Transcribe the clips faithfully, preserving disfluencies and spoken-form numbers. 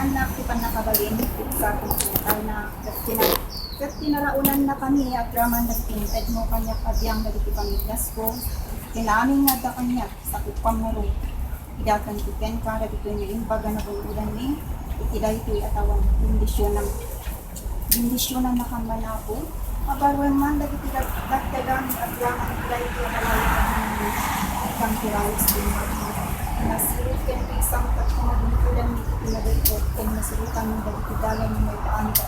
Nak ti pannakabalin, ti sakit ti natalna, ket tina-, ket tinaraonannakami agraman dagiti intedmo kaniak a biang dagiti pamiliasko, ken amin nga adda kaniak, sakupam ngarud. Idaton ti kenka dagitoy nga imbag a nagun-odanmi iti daytoy a tawen. Bendisionam. Bendisionannakam man, Apo. Abaruem man dagiti dag-, dagdagami a biangan iti daytoy a balay a Kam ti raos ti imbagmo. Nasirib ken ti isangpet nga nagun-odanmi iti nadeddep ken nasurotanmi dagiti dalan nga maipaanda,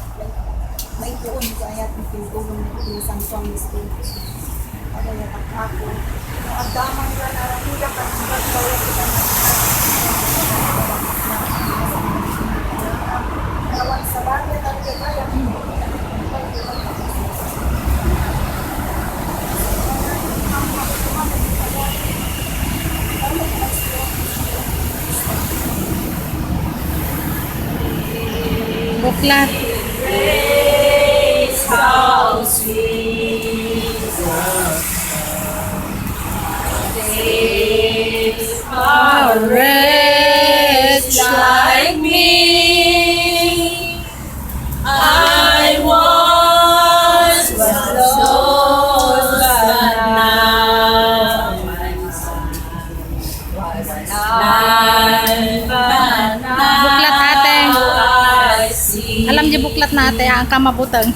maipuon iti ayat ken tulong dagiti nasantoan nga espiritu. Pagayatak, Apo, no adda man nga narakudak a nagbabawi iti pamagna, awan sabali a tagdagayam. Buklat. Praise how sweet the sound that saved a wretch like me. I once was lost, but now I'm found. Was blind, but now Buklat, ate. I see. Alam niyo buklat na, ate, ang kamabutang.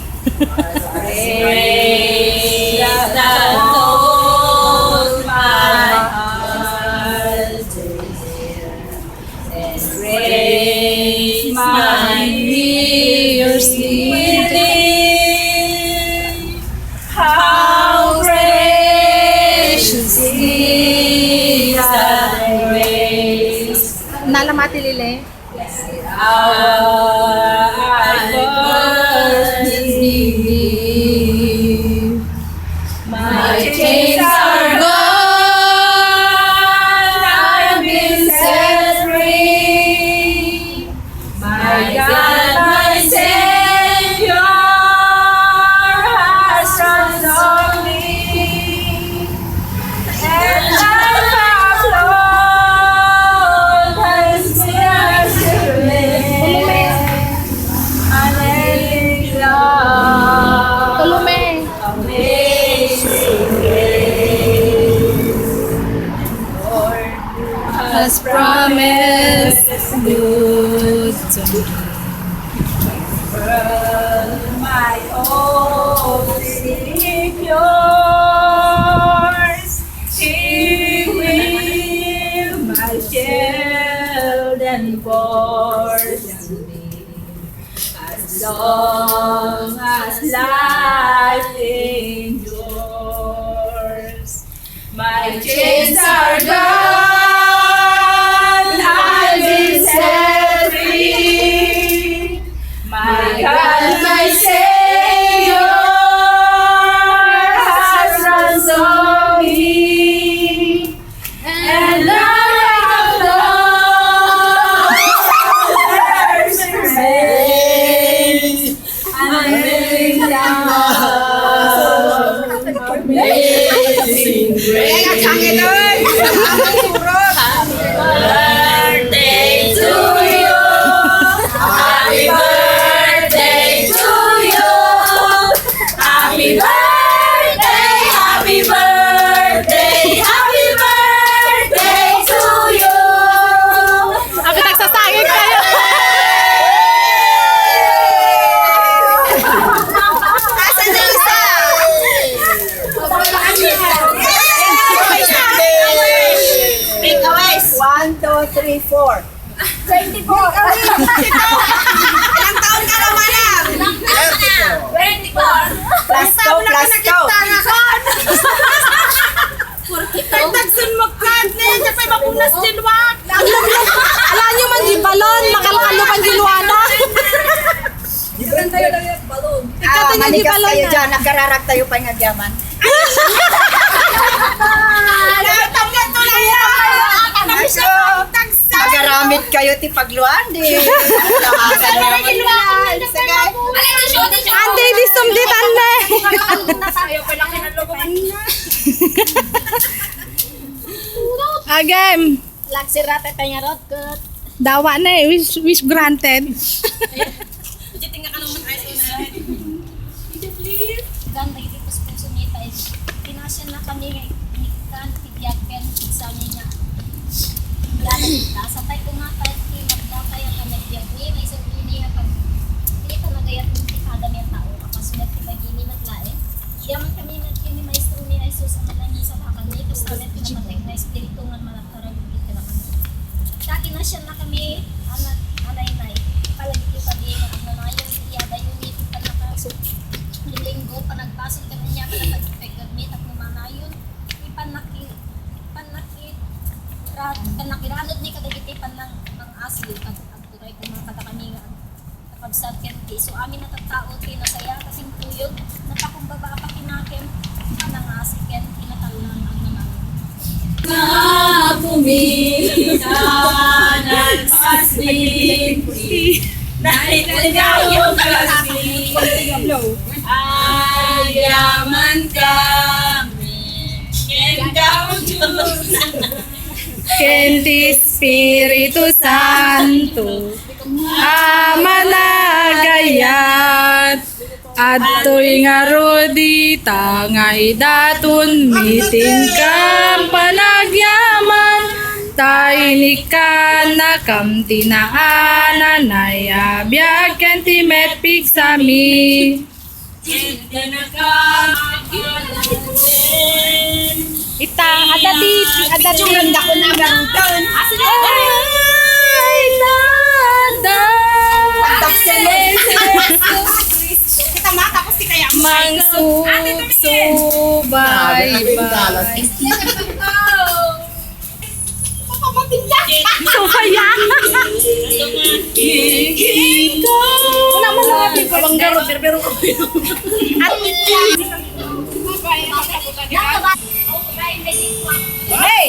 Praise that clothed my heart. And grace my ears did hear. How gracious is thy grace. Nalamati, Lile. How I first believed. My chains are gone, I've been set free. My God, my Savior has ransomed me. And I have flown and still I still live. Hallelujah. Amazing grace, Lord, has promised good to me. From my own Savior's, He will my shield and portion be. As long as life endures, my chains are gone, I've been set free. My God, my Savior has ransomed me. And I have lost grace. Amazing love, amazing grace. Birthday to you. Happy birthday to you. Happy birthday, happy birthday, happy birthday to you. Abi, nagsasangit kayo. Asan yung isa? Takeaways. One, two, three, four. Twenty-four. Ilang taon ka na, madam? Twenty-four. Plus two, plus two. Tagtagsun mo, Kat, na yan, siya pa'y mapunas din, wak. Ala nyo man di balon, makalkalo man di luwada. Ikaw, ah, din ang manigas balon kayo na. Dyan, nagararag tayo pa'y ngagyaman. Magaramit kayo ti pagluan, di. Ante, distom di tanne. Again. Laksirate tayo nga rot, ket. Dawa na eh, wish, wish granted. Diyan nga ka naman tayo sa unahan. Dito, please. Ganda iti puspuso ni tayo. Pinasyan na kami nga inikkan ti biag ken ti sa amin nga. Gana kita. Sa tayo ko nga tayo, ti magdakay ang kami biag ni, may sa uni nga pag-, ti panagayat ni ti kada may tao. Kapasulat ti bagini met laeng. Yaman kami met ken ni Maestro ni Jesus, ang nangisalakan ni, kasta met ti namatek nga espiritu nga managkaragit kadakami. Ta kinasyan na kami, anak, anay-nay, palagi ti padi nga agnanayon, ti adayo ni, ti pannaka-, ti linggo, panagbasol ken ania, panagpagpegagmi, tapno manayon, ti pannaki-, pannaki-, ra-, pannakiranud ni kadagiti pannang-, mang-asi, kad-, agturay koma kadakami nga ag-, Nakabsat ken ti isu amin a tattao ti nasaya ta sintuyog, napakumbaba a pakinakem, a nangasi ken ti natalna nga agnanayon. Nga pumili ka nagpasipli, naitan kayo kasi, agyaman kami, ken daw Diyos. Ken ti Espiritu Santo a managayat. Adtoy ngarud dita nga idaton, mitingkam panagyaman, ta inikkannakam ti naananay a biag ken ti met pigsami. Ita, adda ti, adda ti. Ay, tada. Kita ma, tapos ti kaya mo. Mangsuksubay. Subaya. Wala man mga people. Bangga, Robert, pero at Hey!